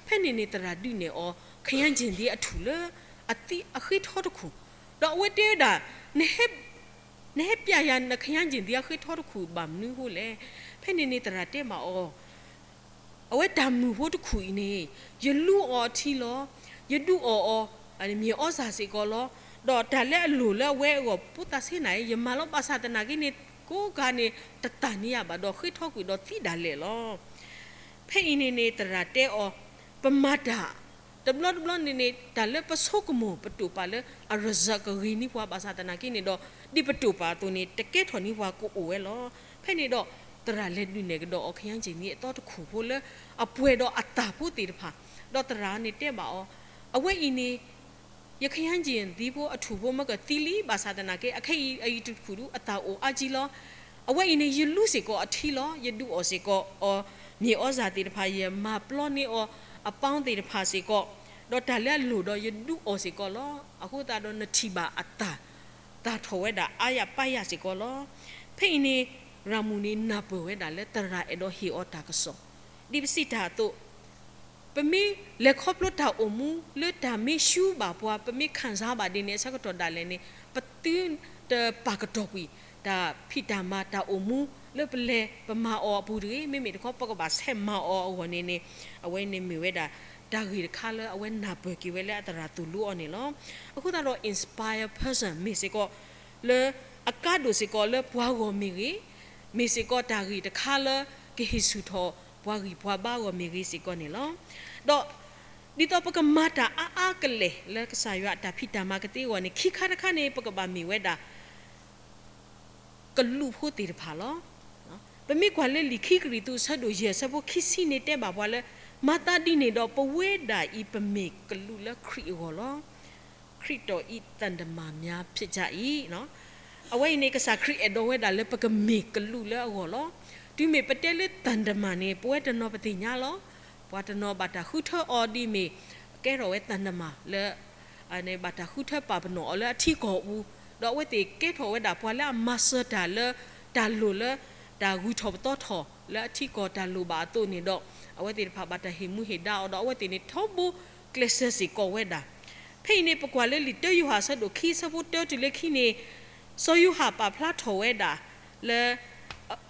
ဖဲန့ၣ်န့ၣ် သရၣ်ဒုးနဲၣ်အီၤ ခရံာ်ယ့ၣ်ၡံးသ့အထူၣ်လၢ အသံအဃ့ထီတခူၣ်, ဒီးအဝဲတဲဝဲဒၣ်, နဟဲ နဟဲပျဲယၤနခရံာ်ယ့ၣ်ၡံးသ့အဃ့ထီတခူၣ် ဘၣ်မနုၤအဃိလဲၣ်. ဖဲန့ၣ်န့ၣ် သရၣ်တဲဘၣ်အီၤ, အဝဲတၢ်မုၢ်ဖိတခူၣ်အံၤန့ၣ် ယလူအီၤအထံလီၤ. ယဒုးအီၣ်အီၤ မြေဩဇာ စ့ၢ်ကီးလီၤ. ဒီးတၢ်လၢအလိၣ်လၢအဝဲအဂီၢ် ဖိသၣ်ဆ့ၣ်နီၤ ယမၤလီၤ ဘၣ်ဆၣ်သနာ်က့န့ၣ် ကိးဂၤန့ၣ် တတၢ်န့ၢ်ယၤဘၣ်ဒီး ဃ့ထီကွံာ်ဒီးသံဒၣ်လဲာ်လီၤ. ဖဲအံၤန့ၣ်န့ၣ် သရၣ်တဲအီၤ, ပမၤတၢ် တဘျီတဘျီန့ၣ်န့ၣ် တၢ်လၢပဆိကမိၣ်ပတိာ်ပာ်လၢအresultကဂ့ၤန့ၢ်ပှၤ ဘၣ်ဆၣ်သနာ်က့န့ၣ်ဒီး ဒ်ပတိာ်ပာ်အသိးန့ၣ် တကဲထီၣ်န့ၢ်ပှၤကအိၣ်ဝဲလီၤ. ဖဲန့ၣ်ဒီး သရၣ်လဲၤဒုးနဲၣ်ကဒီးအီၤ ခယၣ်ကၠ့ၣ်နံအသီတခိၣ်ဖိလၢအပှဲၤဒီးအတၢ်ဖိသ့ၣ်တဖၣ်, ဒီးသရၣ်န့ၣ်တဲဘၣ်အီၤ, အဝဲအံၤန့ၣ် ယခယၣ်ကၠ့ၣ်နံသံဖိအထူၣ်ဖိမ့ၢ်ကသံလံ ဘၣ်ဆၣ်သနာ်က့ အခဲအံၤအံၤတထူၣ်ဒုးအတၢ်အိၣ်အါကံလီၤ. အဝဲအံၤန့ၣ် ယလူစ့ၢ်ကီးအထံလီၤ. ယဒုးအီၣ်စ့ၢ်ကီးအီၤ မြေဩဇာသ့ၣ်တဖၣ်, ယမၤပျီန့ၢ်အီၤအပီသ့ၣ်တဖၣ်စ့ၢ်ကီး, ဒီးတၢ်လၢအလိၣ်ဒီးယဒုးအီၣ်စ့ၢ်ကီးလီၤ. အဃိသတးဒီးနထံၣ်ဘၣ်အတၢ် သၣ်ထီၣ်ဝဲဒၣ်အါယၤပၢ်ယၤစ့ၢ်ကီးလီၤ. ဖဲအံၤန့ၣ် ရၤမူန့ၣ်နၢ်ပၢၢ်ဝဲဒၣ်လၢသရၣ်အဲၣ်ဒိးဟ့ၣ်အီၤတၢ်ကစီၣ်, ဒ်ပစံးတၢ်အသိး ပမ့ၢ်လဲၤခီဖျိတၢ်အိၣ်မူလၢတၢ်မ့ၢ်ဆူဘၣ်ပှၤ ပမ့ၢ်ခံစားဘၣ်ဒ်န့ၣ် အဆၢကတီၢ်ဒၣ်လဲာ်န့ၣ် ပသုတပာ်ကတီၢ်ကွံာ် တၢ်ဖံးတၢ်မၤတၢ်အိၣ်မူလၢပလဲၤပမၤအီၤအပူၤတဂ့ၤ, မ့မ့ၢ်တခီပကဘၣ်ဆဲးမၤအီၤအဂီၢ်န့ၣ်န့ၣ် အဝဲန့ၣ်မ့ၢ်ဝဲဒၣ် တၢ်ဂ့ၢ်တခါလၢအဝဲနၢ်ပၢၢ်က့ၤဝဲလၢအသရၣ်သိၣ်လိအီၤန့ၣ်လီၤ. အဃိသတးဒီး inspire person မ့ၢ်စ့ၢ်ကီး လၢအကါဒိၣ်စ့ၢ်ကီးလၢပှၤဂီၢ်မ့ၢ်ဂ့ၤ, မ့ၢ်စ့ၢ်ကီးတၢ်ဂ့ၢ်တခါလၢကဟ့ၣ်ဆူၣ်ထီၣ်ပှၤဂံၢ်ပှၤဘါဂီၢ်မ့ၢ်ဂ့ၤစ့ၢ်ကီးန့ၣ်လီၤ. ဒီး ဒ်သိးပကမၤတၢ်အါအါကလဲာ်လၢကစၢ်ယွၤအတၢ်ဖံးတၢ်မၤကသ့အဂီၢ်န့ၣ် ခံခါတခါန့ၣ် ပကဘၣ်မ့ၢ်ဝဲဒၣ် ကလူးဖိသ့ၣ်တဖၣ်လီၤ. ပမ့ၢ်ကွၢ်လၢလံာ်ခံကရံၣ်သူး အဆၢဒိၣ်ယဲၢ် အဆၢဖိခံဆံန့ၣ်တဲဘၣ်ပှၤလၢ မၤသးဒ်န့ၣ်ဒီး ပဝဲဒၣ်အံၤပမ့ၢ်ကလူးလၢခရံာ်အဂီၢ်လီၤ. ခရစ်တော်၏သံတမန်များဖြစ်ကြ၏. အဝဲအံၤန့ၣ် ကစၢ်ခရံာ်အဲၣ်ဒိးဝဲဒၣ်လၢပကမ့ၢ်ကလူးလၢအဂီၢ်လီၤ. တုၤမ့ၢ်ပတဲလၢသံတမန်န့ၣ် ပဝဲတနီၤပသ့ၣ်ညါလီၤ. ပှၤတနီၤဘၣ်တၢ်ဃုထၢအီၤဒ်မ့ၢ် ကဲထီၣ်ဝဲသံတမန်လၢ ဘၣ်တၢ်ဃုထၢပာ်ပနီၣ်အီၤလၢအထံကီၢ်အပူၤ, ဒီးအဝဲသ့ၣ်ကဲထီၣ်ဝဲဒၣ်ပှၤလၢအမၤစၢၤတၢ်လၢ တၢ်လိၣ်လၢ တၢ်ဂုၤထီၣ်ပသီထီၣ်လၢအထံကီၢ်တၢ်လိၣ်ဘၣ်အသိးန့ၣ်ဒီး အဝဲသ့ၣ်တဖၣ်ဘၣ်တၢ်ဟ့ၣ်မူဟ့ၣ်ဒါအီၤဒီး အဝဲသ့ၣ်န့ၣ်ထီဘိကျဲးစၢးစ့ၢ်ကီးဝဲဒၣ်. ဖဲအံၤန့ၣ် ပကွၢ်လၢလံာ်တၢယိၤဟၣ်အဆၢဒိၣ်ခံ အဆၢဖိတၢတုၤလၢခံန့ၣ် စီၤယိၤဟၣ်ပာ်ဖျါထီၣ်ဝဲဒၣ်လၢ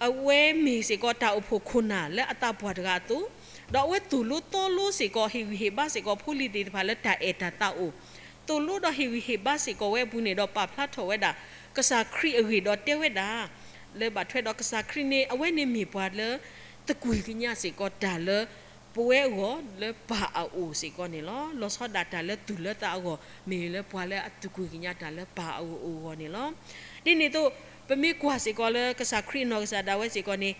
အဝဲမ့ၢ်စ့ၢ်ကီးတၢ်အိၣ်ဖှိၣ်ခိၣ်နၢ်လၢအသးပှၢ်တဂၤအသိး, ဒီးအဝဲသိၣ်လိသီလိစ့ၢ်ကီး ဟ့ၣ်ဂံၢ်ဟ့ၣ်ဘါစ့ၢ်ကီးဖိလံၤသ့ၣ်တဖၣ်လၢတၢ်အဲၣ်တၢ်သးအိၣ်, သိၣ်လိဒီးဟ့ၣ်ဂံၢ်ဟ့ၣ်ဘါစ့ၢ်ကီးဝဲအပူၤန့ၣ်ဒီး ပာ်ဖျါထီၣ်ဝဲဒၣ် ကစၢ်ခရံာ်အဂ့ၢ်ဒီးတဲဝဲဒၣ် လၢဘၣ်ထွဲဒီးကစၢ်ခရံာ်န့ၣ် အဝဲန့ၣ်မ့ၢ်ပှၤလၢ သကွံၢ်ကညးစ့ၢ်ကီးတၢ်လၢ ပဝဲအဂီၢ်လၢပၢ်အအိၣ်စ့ၢ်ကီးန့ၣ်လီၤ. လီၤဆီဒၣ်တၢ်လၢသူၣ်လၢသးအဂီၢ် မ့ၢ်လၢပှၤလၢအသကွံၢ်ကညးတၢ်လၢပၢ်အအိၣ်အဂီၢ်န့ၣ်လီၤ. ဒ်န့ၣ်အသိး ပမ့ၢ်ကွၢ်စ့ၢ်ကီးလၢကစၢ်ခရံာ်အနီၢ်ကစၢ်ဒၣ်ဝဲစ့ၢ်ကီးန့ၣ်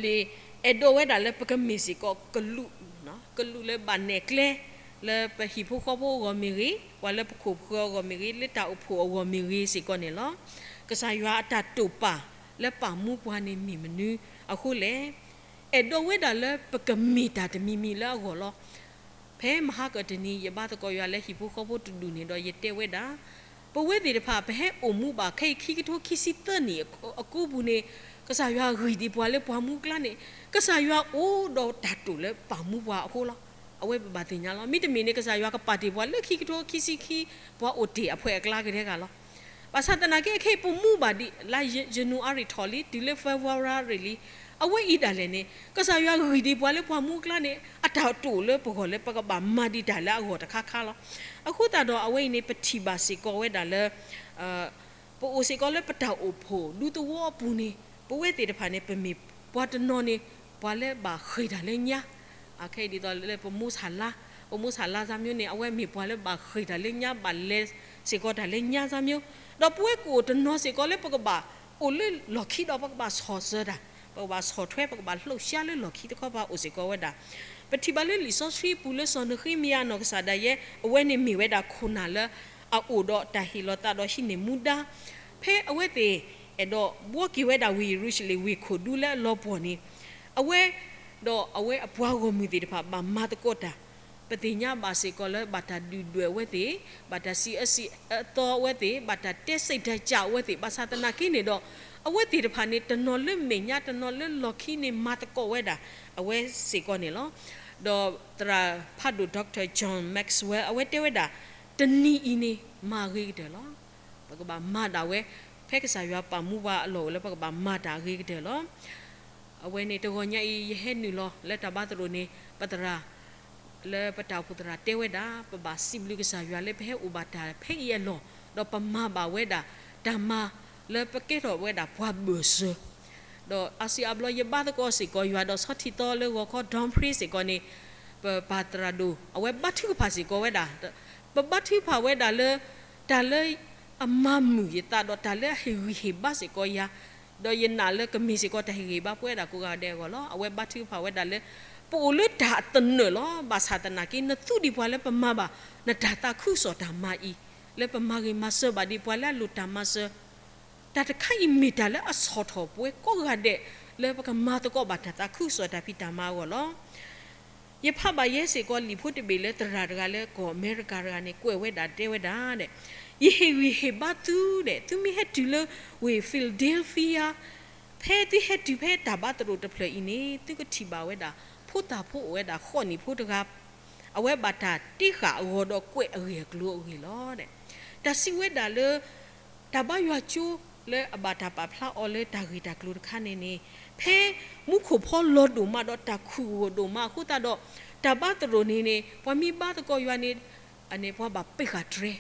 လံာ်အဲၣ်ဒိးဝဲဒၣ်လၢပကမ့ၢ်စ့ၢ်ကီးကလူး, ကလူးလၢဘၣ်နဲၣ်ကျဲ လၢပဟံၣ်ဖိဃီဖိအဂီၢ်မ့ၢ်ဂ့ၤ, ပှၤလၢပခိၣ်ပဃၢၤအဂီၢ်မ့ၢ်ဂ့ၤ, လၢတၢ်အိၣ်ဖှိၣ်အဂီၢ်မ့ၢ်ဂ့ၤစ့ၢ်ကီးန့ၣ်လီၤ. ကစၢ်ယွၤအတၢ်တိာ်ပာ်လၢပာ်မူပှၤန့ၣ်မ့ၢ်မနုၤအဃိလဲၣ်. အဲၣ်ဒိးဝဲဒၣ်လၢပကမ့ၢ်တၢ်တမံၤမံၤလၢအဂီၢ်လီၤ. ဖဲမဟါကတနံၤ ယဘါသကိးယွၤလၢဟံၣ်ဖိဃီဖိတဒူၣ်န့ၣ်ဒီး ယတဲဝဲဒၣ် ပဝဲသ့ၣ်တဖၣ် ပဟဲအိၣ်မူဘၣ်ခဲအံၤ ခံကထိခံဆံသၢနံၣ်အကိးပူၤန့ၣ် ကစၢ်ယွၤဂံၢ်ဒံးပှၤလၢပှၤမူအကျါန့ၣ် ကစၢ်ယွၤအိၣ်ဒီးတၢ်တိာ်လၢပာ်မူပှၤအဃိလီၤ. အဝဲပဘၣ်သ့ၣ်ညါလီၤ. မ့တမ့ၢ်န့ၣ် ကစၢ်ယွၤကပာ်တ့ၢ်ပှၤလၢခံကထိခံဆံခံ ပှၤအိၣ်တ့ၢ်အဖှဲးအကျါကဒဲဂၤလီၤ. ဘၣ်ဆၣ်သနာ်က့ အခဲအံၤပမူဘၣ်ဒံး လါယနူၤအါရံၤထီၣ်လံ တုၤလၢ February လံ. အဝဲအံၤဒၣ်လဲာ်န့ၣ် ကစၢ်ယွၤဂံၢ်ဒံးပှၤလၢပှၤမူအကျါန့ၣ် အတၢ်တိာ်လၢပဂီၢ်လၢပကဘၣ်မၤဒံးတၢ်လၢအဂီၢ်တခါခါလီၤ. အဃိသတးဒီးအဝဲအံၤန့ၣ် ပထံၣ်ဘၣ်စ့ၢ်ကီးဝဲဒၣ်လၢ ပအိၣ်စ့ၢ်ကီးလၢပတၢ်အိၣ်ဖှိၣ်ဒူသဝီအပူၤန့ၣ် ပဝဲသ့ၣ်တဖၣ်န့ၣ် ပမ့ၢ်ပှၤတနီၤန့ၣ် ပှၤလၢဘၣ်ဃ့ၢ်တၢ်လၢညါ, အခဲအံၤဒ်သိးလၢပမူဆၣ်လါ, ပမူဆၣ်လါစၢ်မျိန့ၣ် အဝဲမ့ၢ်ပှၤလၢဘၣ်ဃ့ၢ်တၢ်လၢညါ ဘၣ်လဲၤစ့ၢ်ကီးတၢ်လၢညါစၢ်မျိ, ဒီးပဝဲကအိၣ်တနီၤစ့ၢ်ကီးလၢပကဘၣ်အိၣ်လၢလီၢ်ခံဒီးပကဘၣ်ဆီၣ်ဆၢတၢ်, ပကဘၣ်ဆီၣ်ထွဲ ပကဘၣ်လှုပ်ရှားလၢလီၢ်ခံတခီပၤအိၣ်စ့ၢ်ကီးဝဲဒၣ်. ပထံၣ်ဘၣ်လၢလံာ်စီဆှံပူၤလၢစီၤနဃ့မယၤအနီၢ်ကစၢ်ဒၣ်ယဲ အဝဲန့ၣ်မ့ၢ်ဝဲဒၣ်ခိၣ်နၢ်လၢအအိၣ်ဒီးတၢ်ဟ့ၣ်လီၤသးဒီးဟံးန့ၢ်မူဒါ ဖဲအဝဲသ့ၣ်အဲၣ်ဒိးဘှီက့ၤဝဲဒၣ်ဝ့ၢ်ယရူၤၡလ့ၣ်ဝ့ၢ်ခိၣ်ဒူလၢအလီၤပှီၢ်န့ၣ် အဝဲ ဒီးအဝဲအပှၤဂီၢ်မုၢ်သ့ၣ်တဖၣ်ဘၣ်မၤသကိးတၢ်, ပသ့ၣ်ညါဘၣ်စ့ၢ်ကီးလၢဘၣ်တၢ်ဒုၣ်ဒွဲၣ်အဝဲသ့ၣ်, ဘၣ်တၢ်စံးအၢစံးအၢသီအဝဲသ့ၣ်, ဘၣ်တၢ်တဲစံးတၢ်ကၢ်အဝဲသ့ၣ်, ဘၣ်ဆၣ်သနာ်က့န့ၣ်ဒီး အဝဲသ့ၣ်တဖၣ်န့ၣ် တနီၤလၢမဲာ်ညါတနီၤလၢလီၢ်ခံန့ၣ်မၤသကိးဝဲဒၣ် အဝဲစ့ၢ်ကီးန့ၣ်လီၤ. ဒီးသရၣ်ဖးဒိၣ် Doctor John Maxwell အဝဲတဲဝဲဒၣ် တနံၤအံၤန့ၣ် မၤအဂ့ၤကတၢၢ်လီၤ. ပကဘၣ်မၤဒၣ်ဝဲ ဖဲကစၢ်ယွၤပာ်မူပှၤအလီၢ်အိၣ်လၢပကဘၣ်မၤတၢ်အဂ့ၤကတၢၢ်လီၤ. အဝဲန့ၣ်တဂီၤညါအံၤ ယဟဲနုာ်လီၤလၢတၢ်ဘါသရိာ်န့ၣ် ပသရၣ် လၢပတၢ်အိၣ်ဖှိၣ်သရၣ်တဲဝဲဒၣ် ပဘၣ်စံးဘျုးကစၢ်ယွၤလၢပဟဲအိၣ်ဘၣ်တၢ်ဖဲအံၤအလီၢ်, ဒီးပမၤဘၣ်ဝဲဒၣ်တၢ်မၤလၢပကဲထီၣ်ဝဲဒၣ်ပှၤဘၢၣ်စၢၤ, ဒီးအါစုအါဘျီယဘါသကိးစ့ၢ်ကီးယွၤ ဒီးဆီထံၣ်သီလၢဂီၤခီ Don Priest စ့ၢ်ကီးန့ၣ် ပပၢ်သရၣ်ဒိၣ် အဝဲဘါထုကဖၣ်စ့ၢ်ကီးဝဲဒၣ်, ပဘါထုကဖၣ်ဝဲဒၣ်လၢ တၢ်လၢအမၤမုာ်ယသး ဒီးတၢ်လၢအဟ့ၣ်ဂံၢ်ဟ့ၣ်ဘါစ့ၢ်ကီးယၤ, ဒီးယနာ်လၢကမ့ၢ်စ့ၢ်ကီးတၢ်ဟ့ၣ်ဂံၢ်ဟ့ၣ်ဘါပှၤဒၣ်ကိးဂၤဒဲးအဂီၢ်လီၤ. အဝဲဘါထုကဖၣ်ဝဲဒၣ်လၢ ပအိၣ်လၢတၢ်အသနၢၣ်လီၤ. ဘၣ်ဆၣ်သနာ်က့ နသူဒံးပှၤလၢပမၤဘၣ် နတၢ်သးခုကစီၣ်တၢ်မၤအံၤ, လၢပမၤဂ့ၤမၤစၢၤဘၣ်ဒံးပှၤလၢအလိၣ်တၢ်မၤစၢၤ တၢ်တခါအံၤမ့ၢ်တၢ်လၢအဆီၣ်ထီၣ်ပဝဲကိးဂၤဒဲး လၢပကမၤသကိးဘၣ်တၢ်သးခုကစီၣ်တၢ်ဖံးတၢ်မၤအဂီၢ်လီၤ. ယဖးဘၣ်ယဲစ့ၢ်ကီးလံာ်ဖိတဘ့ၣ်လၢသရၣ်တဂၤလၢကီၢ်အမဲရကၤတဂၤန့ၣ် ကွဲးဝဲဒၣ်တဲဝဲဒၣ်ဒီး ယဟ့ၣ်ဂံၢ်ဟ့ၣ်ဘါသုဒီး သုမ့ၢ်ဟဲတုၤလၢဝ့ၢ် Philadelphia ဖဲသုဟဲတုၤဖဲတၢ်ဘါသရိာ်တဖျၢၣ်အံၤန့ၣ် သုကထံၣ်ဘၣ်ဝဲဒၣ် ဖိသၣ်ဖိအိၣ်ဝဲဒၣ်ဃိးနံၣ်ဖိတဂၤ အဝဲဘၣ်တၢ်တ့ဃာ်အဂီၤဒီးကွဲးအဂ့ၢ်အကျိၤအဂ့ၢ်လီၤ. တၢ်စံးဝဲဒၣ်လၢ တၢ်ဘါယွၤကၠိလၢအဘၣ်တၢ်ပာ်ဖျါအီၤလၢတၢ်ဂ့ၢ်တၢ်ကျိၤတခါန့ၣ်န့ၣ် ဖဲမူခိၣ်ဖီလီၤဒိၣ်မးဒီးတၢ်ခုၣ်ဂီၢ်ဒိၣ်မးအဃိသတးဒီး တၢ်ဘါသရိာ်န့ၣ်န့ၣ် ပှၤမ့ၢ်ဘါသကိးယွၤန့ၣ် န့ၣ် ပှၤဘၣ်ပဲာ်ဃာ်တြဲၤ,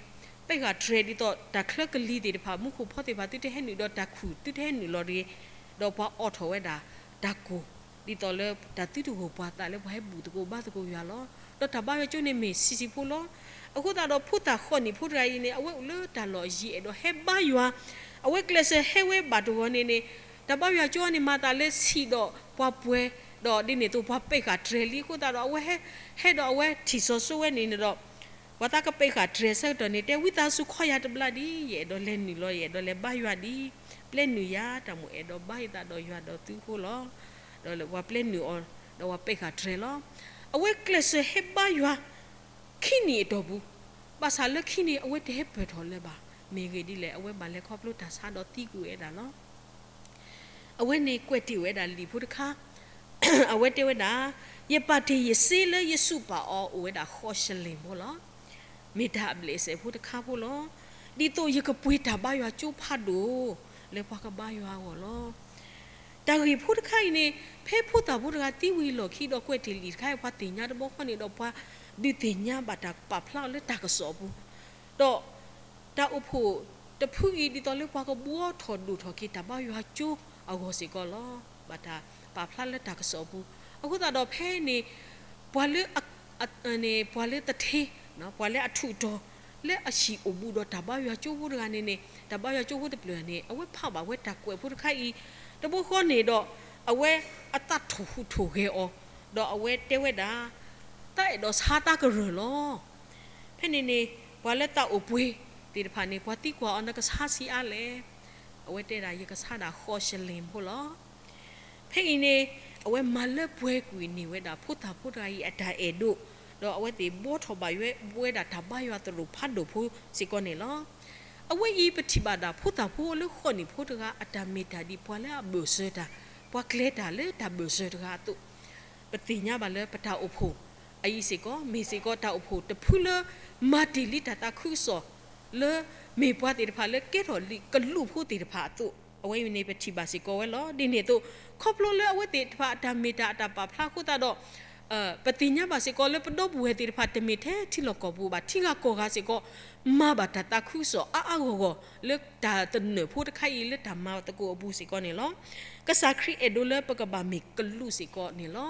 ပဲာ်ဃာ်တြဲၤဒ်သိးတၢ်ချၢကလံၤသ့ၣ်တဖၣ် မူခိၣ်ဖီသ့ၣ်တဖၣ် သုတဟဲနုာ်ဒီးတၢ်ခုၣ် သုတဟဲနုာ်လီၤတဂ့ၤ, ဒီးပှၤအိးထီၣ်ဝဲဒၣ်တၢ်ကိၢ် ဒ်သိးလၢတၢ်သုတဂိာ်ပှၤသးလၢပှၤဟဲဘူၣ်သကိးဘါသကိးယွၤလီၤ. ဒီးတၢ်ဘါယွၤကၠိန့ၣ်မ့ၢ်ဆံးဆံးဖိလီၤ. အဃိသတးဒီးဖိသၣ်ဃိးနံၣ်ဖိတဂၤအံၤန့ၣ် အဝဲအိၣ်လၢတၢ်လီၢ်အယံၤအဲၣ်ဒိးဟဲဘါယွၤ, အဝဲကျဲးစၢးဟဲဝဲဘၣ်တဂီၤန့ၣ်န့ၣ် တၢ်ဘါယွၤကၠိန့ၣ်မၤသးလၢဆံးဒီးပှၤပှဲၤ, ဒီးဒ်န့ၣ်အသိးပှၤပဲာ်ဃာ်တြဲၤလံအဃိသတးဒီး အဝဲဟဲ, ဟဲဒီးအဝဲထံၣ်စီၤစိဝဲန့ၣ်န့ၣ်ဒီး ပှၤသးကပဲာ်ဃာ်တြဲၤဆၢကတီၢ်န့ၣ် တဲဝံသးစူၤခီယၤတဘျါဒံး, ယအဲၣ်ဒိးလဲၤနုာ်လီၤ, ယအဲၣ်ဒိးလဲၤဘါယွၤဒံး, ပျဲနုာ်ယၤ တၢ်မိၣ်အဲၣ်ဒိးဘါယသးဒီးယွၤဒီးသုအဃိလီၤ. ဒီးပှၤပျဲနုာ်အီၤ ဒီးပှၤပဲာ်ဃာ်တြဲၤလီၤ. အဝဲကျဲးစၢးဟဲဘါယွၤ ခံနံၣ်အတီၢ်ပူၤ, ဘၣ်ဆၣ်လၢခံန့ၣ် အဝဲတဟဲပၢၢ်ထီၣ်လၢၤဘၣ်. မ့ၢ်ဂ့ၢ်ဒ်လဲၣ်, အဝဲဘၣ်လဲၤခီဖျိတၢ်ဆါဒီးသံကွံာ်ဝဲဒၣ်လီၤ. အဝဲန့ၣ်ကွဲးတ့ၢ်ဝဲဒၣ်လံာ်ဖိတခါ, အဝဲတဲဝဲဒၣ်, ယပာ်တ့ၢ်ယစ့လၢယစူးပာ်အီၤအိၣ်ဝဲဒၣ်ဃိးရှလ့ၣ်ဖိလီၤ. မ့ၢ်တၢ်အဘျဲၣ်အစဲးဖိတခါဖိလီၤ. ဒ်သိးယကပှ့ၤတၢ်ဘါယွၤကၠိဖးဒိၣ် လၢပှၤကဘါယွၤအဂီၢ်လီၤ. တၢ်ဂ့ၢ်ဖိတခါအံၤန့ၣ် ဖဲဖိသၣ်ဖိတဂၤသံဝံၤလီၢ်ခံဒီးကွဲးတ့ၢ်လံာ်တခါအံၤ ပှၤသ့ၣ်ညါတဘျီဃီန့ၣ်ဒီးပှၤဒုးသ့ၣ်ညါဘၣ်တၢ်ပာ်ဖျါအီၤလၢတၢ်ကစီၣ်အပူၤ, ဒီး တၢ်အိၣ်ဖှိၣ်တဖုအံၤ ဒ်သိးလၢပှၤကဘှီထီၣ်ဒိၣ်ထီၣ်က့ၤတၢ်ဘါယွၤကၠိအဂီၢ်စ့ၢ်ကီးလီၤ. ဘၣ်တၢ်ပာ်ဖျါလၢတၢ်ကစီၣ်အပူၤ, အဃိသတးဒီးဖဲန့ၣ် ပှၤလၢ ပှၤလၢသထ့, ပှၤလၢအထူးတီၤ လၢအဟံၣ်အိၣ်ဘူးဒီးတၢ်ဘါယွၤကၠိဖိတဂၤန့ၣ်န့ၣ် တၢ်ဘါယွၤကၠိဖိတဖျၢၣ်န့ၣ် အဝဲဖးဘၣ်ဝဲတၢ်ကွဲးဖိတခါအံၤ တဘျီဃီန့ၣ်ဒီး အဝဲအသးထိၣ်ဟူးထိၣ်ဂဲၤအီၤ, ဒီးအဝဲတဲဝဲဒၣ် သးအဲၣ်ဒိးဆါသးကရၢၢ်လီၤ. ဖဲန့ၣ်န့ၣ် ပှၤလၢသးအိၣ်ပှ့ၤသ့ၣ်တဖၣ်န့ၣ် ပှၤသံကွၢ်အီၤ နကဆါဆံးအါလဲၣ်. အဝဲတဲဒၣ် ယကဆါဒၣ်ဃိးရှလ့ၣ်ဖိလီၤ. ဖဲအံၤန့ၣ် အဝဲမၤလၢပှဲၤကွံာ်န့ၢ်ဝဲဒၣ် ဖိသၣ်ဖိတဂၤအံၤအတၢ်အဲၣ်ဒိး, ဒီးအဝဲသ့ၣ်ဘှီထီၣ်ဘၣ်ဝဲဒၣ်တၢ်ဘါယွၤသရိာ်ဖးဒိၣ်ဖိစ့ၢ်ကီးန့ၣ်လီၤ. အဝဲအံၤပထံၣ်ဘၣ်ဒၣ် ဖိသၣ်ဖိလၢဃိးနံၣ်ဖိတဂၤ အတၢ်မ့ၢ်တၢ်ဒ်ပှၤလၢအဘၢၣ်စၢၤတၢ်, ပှၤကျဲၤတၢ်လၢတၢ်ဘၢၣ်စၢၤတဂၤအသိး, ပသ့ၣ်ညါဘၣ်လၢပတၢ်အိၣ်ဖှိၣ်အံၤစ့ၢ်ကီး မ့ၢ်စ့ၢ်ကီးတၢ်အိၣ်ဖှိၣ်တဖုလၢ မၤတ့ၢ်လံတၢ်သးခုကစီၣ် လၢမ့ၢ်ပှၤသ့ၣ်တဖၣ်လၢကဲထီၣ်လံာ်ကလူးဖိသ့ၣ်တဖၣ်အသိး, အဝဲအံၤန့ၣ်ပထံၣ်ဘၣ်စ့ၢ်ကီးဝဲလီၤ. ဒ်န့ၣ်အသိး ခီဖျိလၢအဝဲသ့ၣ်တဖၣ်အတၢ်မ့ၢ်တၢ်အတၢ်ပာ်ဖျါအဃိသတးဒီး ပသ့ၣ်ညါဘၣ်စ့ၢ်ကီးလၢပဒီပုၢ်ဝဲၢ်သ့ၣ်တဖၣ်တမ့ၢ်ထဲထံလီၢ်ကီၢ်ပူၤဘၣ်, ထံဂၤကီၢ်ဂၤစ့ၢ်ကီး မၤဘၣ်တၢ်သးခုကစီၣ်အါအါဂီၢ်ဂီၢ် လၢတၢ်သနၢၣ်ဖိတခါအံၤလၢတၢ်မၤသကိးအပူၤစ့ၢ်ကီးန့ၣ်လီၤ. ကစၢ်ခရံာ်အဲၣ်ဒိးလၢပကဘၣ်မ့ၢ်ကလူးစ့ၢ်ကီးန့ၣ်လီၤ.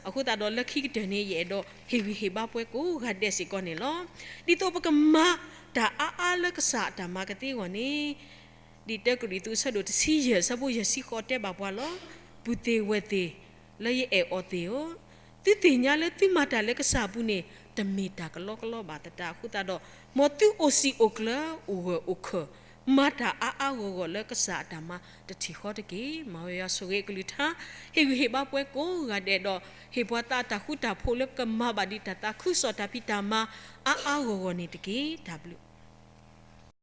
အဃိသတးဒီးလၢခံကတၢၢ်န့ၣ် ယအဲၣ်ဒိးဟ့ၣ်ဂံၢ်ဟ့ၣ်ဘါပှၤကိးဂၤဒဲးစ့ၢ်ကီးန့ၣ်လီၤ. ဒ်သိးပကမၤတၢ်အါအါလၢကစၢ်အတၢ်မၤကသ့အဂီၢ်န့ၣ် ဒ်တၢကရံၣ်သူးအဆၢဒိၣ်တဆံယဲၢ် အဆၢဖိယဲၢ်ဆံဃိးတဲဘၣ်ပှၤလီၤ. ပုၢ်သ့ၣ်ဝဲၢ်သ့ၣ် လၢယအဲၣ်အီၤသ့ၣ်ဧၢ, သုသ့ၣ်ညါလၢသုမၤတၢ်လၢကစၢ်အပူၤန့ၣ် တမ့ၢ်တၢ်ကလီကလီဘၣ်သတးအဃိသတးဒီး မ်သုအိၣ်စံာ်အိၣ်ကျၢၤ အိၣ်ဂၢၢ်အိၣ်ခၢၣ် မၤတၢ်အါအါဂီၢ်ဂီၢ်လၢကစၢ်အတၢ်မၤတထံၣ်ဃီတက့ၢ်. မ်ယွၤဆိၣ်ဂ့ၤအကလုၢ်ကထါ ဟ့ၣ်ဂံၢ်ဟ့ၣ်ဘါပှၤကိးဂၤဒဲးဒီး ဟ့ၣ်ပှၤသးအတၢ်ဃူတၢ်ဖိးလၢပကမၤဘၣ်ဒံးတၢ်သးခုကစီၣ်တၢ်ဖံးတၢ်မၤ အါအါဂီၢ်ဂီၢ်န့ၣ်တက့ၢ်. တၢ်ဘျုး